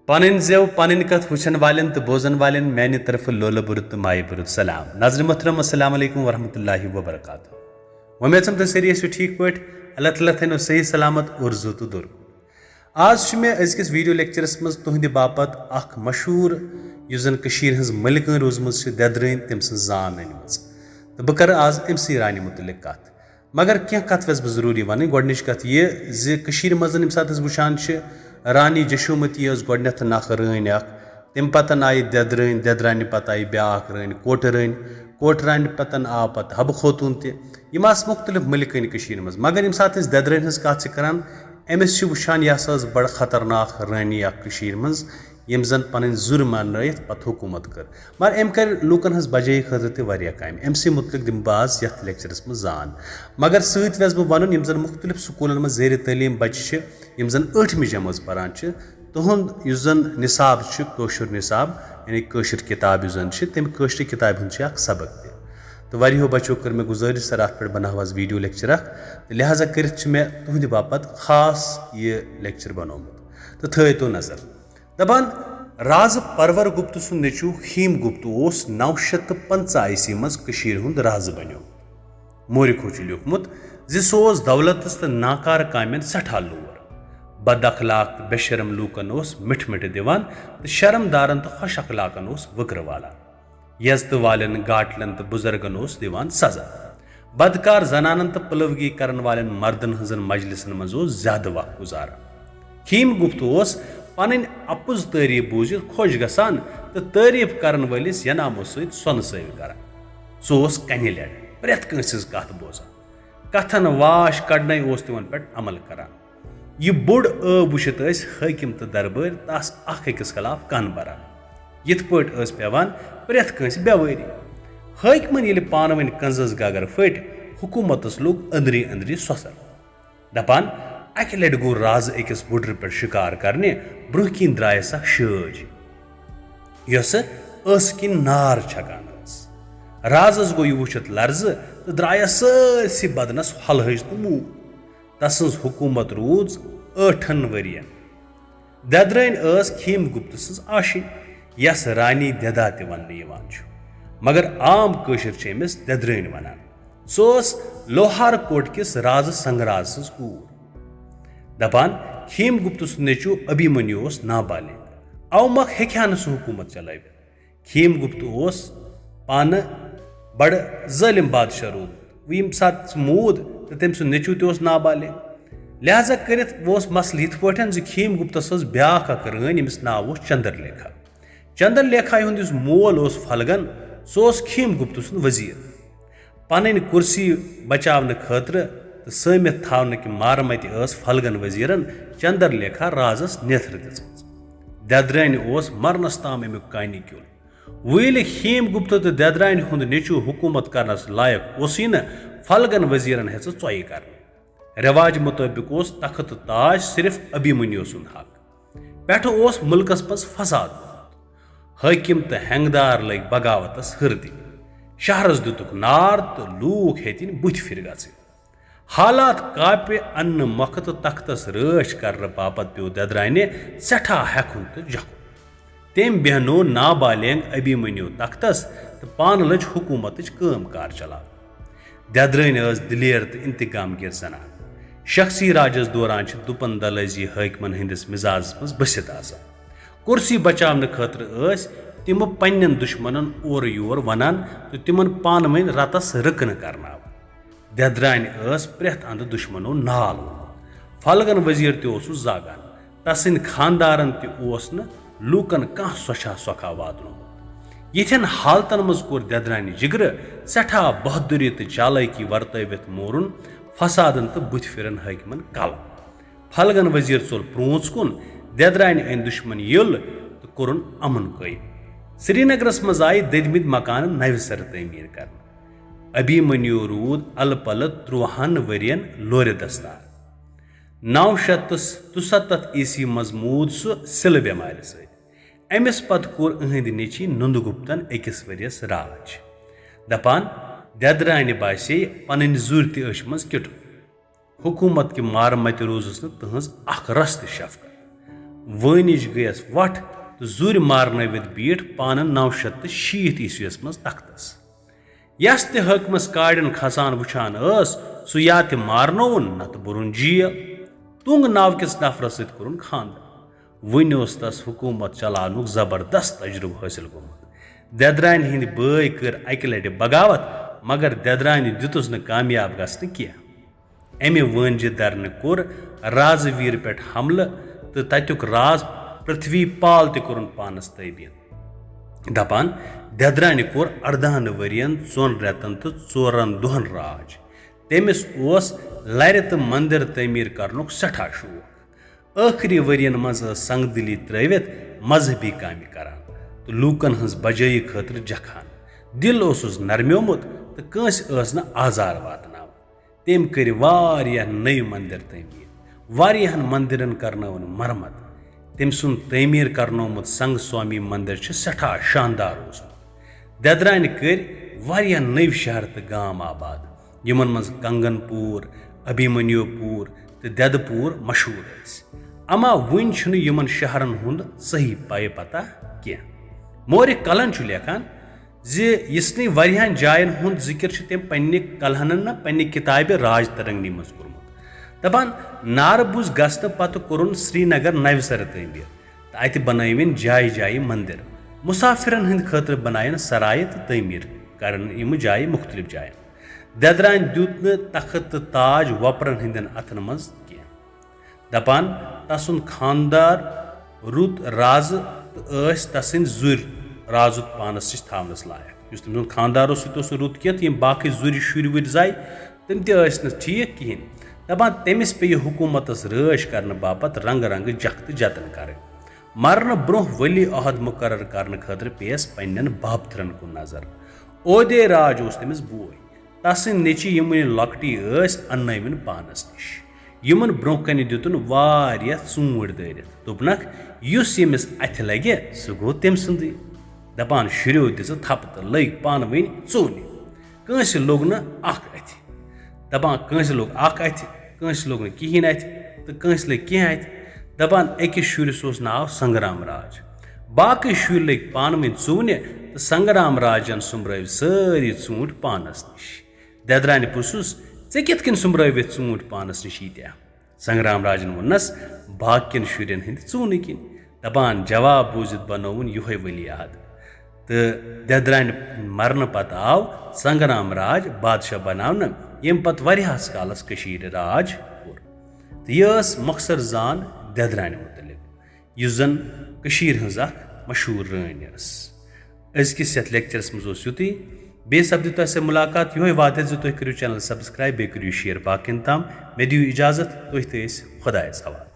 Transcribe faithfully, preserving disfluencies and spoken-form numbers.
پنٕنۍ زٮ۪و، پنٕنۍ کتھ وٕچھن والٮ۪ن تہٕ بوزن والٮ۪ن میانہِ طرفہٕ لولہٕ بوٚرُت تہٕ مایہِ بوٚرُت سلام۔ ناظرین محترم، السلام علیکم ورحمۃ اللہ وبرکاتہ۔ وۄمید چھم تُہۍ سٲری ٲسِو ٹھیٖک پٲٹھۍ۔ اللہ تعالیٰ تھٲینو صحیح سلامت اور زُو تہٕ دوٚر۔ آز چھُ مےٚ أزکِس ویڈیو لیکچرس منٛز تُہنٛدِ باپتھ اکھ مشہوٗر، یُس زن کٔشیٖرِ ہٕنٛز مٔلکٲنۍ روٗزمٕژ چھِ، دٮ۪درٲنۍ، تٔمۍ سٕنٛز زان أنمٕژ۔ تہٕ بہٕ کرٕ آز أمۍ سٕے رانہِ مُتعلق کتھ۔ مگر کینٛہہ کتھ وٮ۪ژھ بہٕ ضروٗری ونٕنۍ۔ گۄڈٕنِچ کتھ یہِ زِ کٔشیٖرِ منٛز ییٚمہِ ساتہٕ أسۍ وٕچھان چھِ، رانی جشومتی ٲس گۄڈٕنٮ۪تھ نکھٕ رٲنۍ اکھ، تمہِ پتن آیہِ دٮ۪درٲنۍ، دٮ۪درانہِ پتہٕ آیہِ بیٛاکھ رٲنۍ کوٹہٕ رٲنۍ، کوٹہٕ رانہِ پتن آو پتہٕ حبہٕ خوتوٗن تہِ۔ یِم آسہٕ مُختٔلِف مٔلکٲنۍ کٔشیٖرِ منٛز۔ مگر ییٚمہِ ساتہٕ أسۍ دٮ۪درٲنۍ ہٕنٛز کتھ چھِ کران، أمِس چھِ وٕچھان، یہِ ہسا ٲس بڑٕ خطرناک رٲنی اکھ کٔشیٖرِ منٛز، ییٚمۍ زن پنٕنۍ زُرۍ مانرٲیِتھ پتہٕ حکوٗمت کٔر۔ مگر أمۍ کرِ لوٗکن ہٕنٛز بجٲیی خٲطرٕ تہِ واریاہ کامہِ۔ أمۍ سٕے مُتعلق دِمہٕ بہٕ آز یتھ لیکچرس منٛز زان۔ مگر سۭتۍ وٮ۪ژھ بہٕ ونُن، یِم زن مُختٔلِف سکوٗلن منٛز زیرِ تعلیٖم بچہِ چھِ، یِم زن ٲٹھمہِ جمٲژ پران چھِ، تِہُنٛد یُس زن نصاب چھُ، کٲشُر نصاب، یعنی کٲشِر کِتاب یُس زن چھِ، تَمہِ کٲشرِ کِتابہِ ہُنٛد چھُ اکھ سبق تہِ۔ تہٕ واریاہو بچو کٔر مےٚ گُزٲرِش، سر، اتھ پٮ۪ٹھ بناو حظ ویڈیو لیکچر اکھ۔ تہٕ لہذا کٔرِتھ چھُ مےٚ تُہنٛدِ باپتھ خاص یہِ لیکچر بنوومُت۔ تہٕ تھٲیتو نظر۔ دپان، رازٕ پرور گپت سُنٛد نیٚچو ہیم گپت اوس نو شیٚتھ تہٕ پنٛژاہ عیسوی منٛز کٔشیٖرِ ہُنٛد رازٕ بنیومُت۔ مورخو چھُ لیوٗکھمُت زِ سُہ اوس دولتس تہٕ ناکارٕ کامٮ۪ن سٮ۪ٹھاہ لوٗر۔ بد اخلاق تہٕ بے شرم لوٗکن اوس مِٹھٕ مِٹھٕ دِوان تہٕ شرم دارن تہٕ خۄش اخلاقن اوس وٕکرٕ والان۔ یزتہٕ والٮ۪ن، گاٹلٮ۪ن تہٕ بُزرگن اوس دِوان سزا۔ بدکار زنانن تہٕ پلوگی کرن والٮ۪ن مردن ہٕنٛزن مجلسن منٛز اوس زیادٕ وق گُزاران۔ ہیم گپت اوس پنٕنۍ اپُز تعریف بوٗزِتھ خۄش گژھان تہٕ تعریف کرن وٲلِس ینامو سۭتۍ سۄنہٕ سٲوۍ کران۔ سُہ اوس کنہِ لٮ۪ڈ، پرٛٮ۪تھ کٲنٛسہِ ہٕنٛز کتھ بوزان۔ کتھن واش کڑنے اوس تِمن پٮ۪ٹھ عمل کران۔ یہِ بوٚڑ عٲب وٕچھِتھ ٲسۍ حٲکِم تہٕ دربٲرۍ تس اکھ أکِس خلاف کن بران۔ یِتھ پٲٹھۍ ٲس پٮ۪وان پرٛٮ۪تھ کٲنٛسہِ بٮ۪وٲری۔ حٲکِمن ییٚلہِ پانہٕ ؤنۍ کنزس گگر پھٔٹۍ، حکوٗمتس لوٚگ أنٛدری أنٛدری سۄسر۔ دپان، اکہِ لٹہِ گوٚو رازٕ أکِس وُڈرِ پٮ۪ٹھ شِکار کرنہِ، برٛونٛہہ کِنۍ درٛایس اکھ شٲج، یۄسہٕ ٲسہٕ کِنۍ نار چھکان ٲس۔ رازس گوٚو یہِ وٕچھِتھ لرزٕ تہٕ درٛایس سٲرسٕے بدنس ہۄلہٕ ہٕج تہٕ موٗد۔ تسٕنٛز حکوٗمت روٗز ٲٹھن ؤرین۔ دٮ۪درٲنۍ ٲس کھیم گپت سٕنٛز آشِنۍ، یس رانی دٮ۪دا تہِ وننہٕ یِوان چھُ، مگر عام کٲشِر چھِ أمِس دٮ۪درٲنۍ ونان۔ سۄ ٲس لوہار کوٹ کِس رازٕ سنگراز سٕنٛز کوٗر۔ دپان، کھیم گپت سُنٛد نیٚچو ابھیمنیو اوس نابالغ، اوٕ مۄکھ ہیٚکہِ ہا نہٕ سُہ حکوٗمت چلٲوِتھ۔ کھیم گپت اوس پانہٕ بڑٕ ظٲلم بادشاہ روٗدمُت۔ وۄنۍ ییٚمہِ ساتہٕ سُہ موٗد تہٕ تٔمۍ سُنٛد نیٚچو تہِ اوس نابالغ۔ لہذا کٔرِتھ اوس مسلہٕ یِتھ پٲٹھۍ زِ کھیم گپتس ٲس بیٛاکھ اکھ رٲنۍ، ییٚمِس ناو اوس چندر لیکھا۔ چندر لیکھا ہُنٛد یُس مول اوس فلگن، سُہ اوس کھیم گپت سُنٛد وزیٖر۔ پنٕنۍ کُرسی بچاونہٕ خٲطرٕ تہٕ سٲمِتھ تھاونہٕ کہِ مارٕ متہِ ٲس فلگن وزیرن چندر لیکھا رازس نیتھر دِژمٕژ۔ دٮ۪درٲنہِ اوس مرنس تام امیُک کانہِ کیُل۔ وۄنۍ ییٚلہِ کھیم گپت تہٕ دٮ۪درانہِ ہُنٛد نیٚچو حکوٗمت کرنس لایق اوسُے نہٕ، فلگن وزیرن ہیژٕ ژۄیہِ کرنہِ۔ رٮ۪واج مُطٲبِق اوس تخت تہٕ تاج صرف ابھیمنیو سُنٛد حق۔ پٮ۪ٹھٕ اوس مُلکس منٛز فساد ووٚتھمُت۔ حٲکِم تہٕ ہٮ۪نٛگدار لٔگۍ بغاوتس ہٕر دِنہِ۔ شہرس دِتُکھ نار تہٕ لوٗکھ ہیٚتِنۍ بُتھِ پھِرِ گژھٕنۍ۔ حالات کاپہِ اننہٕ مۄکھٕ تہٕ تختس رٲچھ کرنہٕ باپتھ پیوٚو دٮ۪درانہِ سٮ۪ٹھاہ ہٮ۪کھُن تہٕ جکھُن۔ تٔمۍ بیہنوو نابالغ ابھیمنیو تختس تہٕ پانہٕ لٔج حکوٗمتٕچ کٲم کار چلاوٕنۍ۔ دٮ۪درٲنۍ ٲس دلیر تہٕ انتقام گِر زنان۔ شخصی راجس دوران چھِ دُپن دلٲزی حٲکمن ہٕنٛدِس مزاجس منٛز بٔسِتھ آسان۔ کُرسی بچاونہٕ خٲطرٕ ٲسۍ تِمہٕ پننٮ۪ن دُشمنن اورٕ یور ونان تہٕ تِمن پانہٕ ؤنۍ رتس رٕکنہٕ کرناوان۔ دٮ۪درانہِ ٲس پرٛٮ۪تھ اندٕ دُشمنو نال ووٚنمُت۔ فلگن وزیر تہِ اوسُس زاگان۔ تسٕنٛدۍ خاندارن تہِ اوس نہٕ لوٗکن کانٛہہ سۄچھا سۄکھا واتنومُت۔ یِتھٮ۪ن حالتن منٛز کوٚر دٮ۪درانہِ جگرٕ سٮ۪ٹھاہ بہادُری تہٕ چالٲکی ورتٲوِتھ مورُن فسادن تہٕ بُتھِ پھِرن حٲکمن کلہٕ۔ فلگن وزیر ژوٚل پرٛونٛژ کُن، دٮ۪درانہِ أنۍ دُشمن یِل تہٕ کوٚرُن امن قٲیِم۔ سرینگرس منٛز آیہِ دٔدمٕتۍ مکانہٕ نوِ سرٕ تعمیٖر کرنہٕ۔ ابھیمنیو روٗد الہٕ پلہٕ ترٛوہن ؤرین لورِ دستار۔ نو شیٚتھ تہٕ ژُستتھ عیسوی منٛز موٗد سُہ سِلہٕ بٮ۪مارِ سۭتۍ۔ أمِس پتہٕ کوٚر أہنٛدِ نیٚچی نُنٛدٕ گُپتن أکِس ؤرِیس راج۔ دپان، دٮ۪درانہِ باسے پنٕنۍ زُرۍ تہِ أچھ منٛز کِٹُن۔ حکوٗمت کہِ مارٕ متہِ روٗزٕس نہٕ تٕہٕنٛز اکھ رژھ تہِ شفقت۔ وٲنِج گٔیَس وَٹھ تہٕ زُرۍ مارنٲوِتھ بیٖٹھ پانہٕ نَو شیٚتھ تہٕ شیٖتھ عیسویَس منٛز تختَس۔ یَس تہِ حٲکمَس کاڑٮ۪ن کھسان وٕچھان ٲس، سُہ یا تہِ مارنووُن نَتہٕ بوٚرُن جیل۔ تُنٛگ ناوٕ کِس نفرَس سۭتۍ کوٚرُن خانٛدر۔ وُنہِ اوس تَس حکوٗمت چلاونُک زبردست تجربہٕ حٲصِل گوٚمُت۔ دٮ۪درانہِ ہٕنٛدۍ بٲے کٔر اَکہِ لَٹہِ بغاوت، مگر دٮ۪درانہِ دیُتُس نہٕ کامیاب گژھنہٕ کینٛہہ۔ اَمہِ وٲنجہِ درنہٕ کوٚر رازٕ ویٖر پٮ۪ٹھ حملہٕ تہٕ تَتیُک راز پرتھوی پال تہِ کوٚرُن پانَس تٲبیٖن۔ دَپان، دٮ۪درانہِ کوٚر اَردَہَن ؤرِین، ژۄن رٮ۪تَن تہٕ ژورَن دۄہَن راج۔ تٔمِس اوس لَرِ تہٕ مندر تعمیٖر کرنُک سٮ۪ٹھاہ شوق۔ ٲخری ؤرِین منٛز ٲس سنگ دلی ترٲوِتھ مذہبی کامہِ کران تہٕ لوٗکن ہٕنٛز بجٲیی خٲطرٕ جکھان۔ دِل اوسُس نرمیومُت تہٕ کٲنٛسہِ ٲس نہٕ آزار واتناوان۔ تٔمۍ کٔرۍ واریاہ نٔوۍ مندر تعمیٖر۔ واریاہن مندرن کرنٲوٕن مرمت۔ تٔمۍ سُنٛد تعمیٖر کرنومُت سنگ سوامی مندر چھُ سٮ۪ٹھاہ شاندار اوسمُت۔ دٮ۪درانہِ کٔرۍ واریاہ نٔوۍ شہر تہٕ گام آباد، یِمن منٛز کنگن پوٗر، ابھیمنیو پوٗر تہٕ دٮ۪دٕ پوٗر مشہوٗر ٲسۍ۔ اما وُنہِ چھُنہٕ یِمن شہرن ہُنٛد صحیح پایہِ پتہ کینٛہہ۔ مورِ کلن چھُ لیکھان زِ یِژھنٕے واریاہن جاین ہُنٛد ذِکِر چھُ تٔمۍ پننہِ کلہنن نہ پننہِ کتابہِ راج ترنگنی منٛز کوٚرمُت۔ دپان، نارٕ بُز گژھنہٕ پتہٕ کوٚرُن سرینگر نوِ سرٕ تعمیٖر تہٕ اتہِ بنٲوِن جایہِ جایہِ مندر۔ مسافرن ہٕنٛدِ خٲطرٕ بناین سرایہِ تہٕ تعمیٖر کرن یِمہٕ جایہِ مختلف جاین۔ دٮ۪درانۍ دیُت نہٕ تخت تہٕ تاج وۄپرن ہٕنٛدٮ۪ن اتھن منٛز کینٛہہ۔ دپان، تسُنٛد خاندار رُت رازٕ تہٕ ٲسۍ تسٕنٛدۍ زُرۍ رازُت پانس نِش تھاونس لایق۔ یُس تٔمۍ سُنٛد خاندار اوس، سُہ تہِ اوس نہٕ رُت کینٛہہ، تہٕ یِم باقٕے زُرۍ شُرۍ وُرۍ زاے، تِم تہِ ٲسۍ نہٕ ٹھیٖک کِہیٖنۍ۔ دپان، تٔمِس پیٚیہِ حکوٗمتس رٲچھ کرنہٕ باپتھ رنگہٕ رنگہٕ جکھ تہٕ جتن کرٕنۍ۔ مرنہٕ برونٛہہ ولی عہد مقرر کرنہٕ خٲطرٕ پیٚیس پننٮ۪ن بابتھرن کُن نظر۔ اودے راج اوس تٔمِس بوے۔ تسٕنٛدۍ نیٚچِوۍ یِم وُنہِ لۄکٹی ٲسۍ، اننٲوِن پانس نِش۔ یِمن برونٛہہ کنہِ دِتُن واریاہ ژوٗنٛٹھۍ دٲرِتھ۔ دوٚپنکھ، یُس ییٚمِس اتھِ لگہِ، سُہ گوٚو تٔمۍ سُنٛدٕے۔ دپان، شُرٮ۪و دِژٕ تھپہٕ تہٕ لٔگۍ پانہٕ ؤنۍ ژوٗنہِ۔ کٲنٛسہِ لوٚگ نہٕ اکھ اتھِ۔ دپان، کٲنٛسہِ لوٚگ اکھ اتھِ، کٲنٛسہِ لوٚگ نہٕ کِہیٖنۍ اتھِ تہٕ کٲنٛسہِ لٔگۍ کینٛہہ اتھِ۔ دپان، أکِس شُرِس اوس ناو سنگرام راج۔ باقٕے شُرۍ لٔگۍ پانہٕ ؤنۍ ژوٗنہِ تہٕ سنگرام راجن سوٚمبرٲوۍ سٲری ژوٗنٛٹھۍ پانس نِش۔ دٮ۪درانہِ پرٛژھُس، "ژےٚ کِتھ کٔنۍ سوٚمبرٲوِتھ ژوٗنٛٹھۍ پانس نِش ییٖتیٛاہ؟" سنگرام راجن ووٚننس، "باقین شُرٮ۪ن ہٕنٛدِ ژوٗنہٕ کِنۍ۔" دپان، جواب بوٗزِتھ بنووُن یِہوے ولی عہد۔ تہٕ دٮ۪درانہِ مرنہٕ پتہٕ آو سنگرام راج بادشاہ بناونہٕ، ییٚمہِ پتہٕ واریاہس کالس کٔشیٖرِ راج کوٚر۔ تہٕ یہِ ٲس مۄخصر زان دٮ۪درانہِ مُتعلق، یُس زن کٔشیٖرِ ہٕنٛز اکھ مشہوٗر رٲنۍ ٲس۔ أزکِس یتھ لیکچرس منٛز اوس یُتُے۔ بیٚیہِ سپدِ تۄہہِ سۭتۍ مُلاقات۔ یِہوے وعدٕ زِ تُہۍ کٔرِو channel subscribe، بیٚیہِ کٔرِو share باقین تام۔ مےٚ دِیِو اجازت، تُہۍ تہٕ أسۍ خۄدایس حوالہٕ۔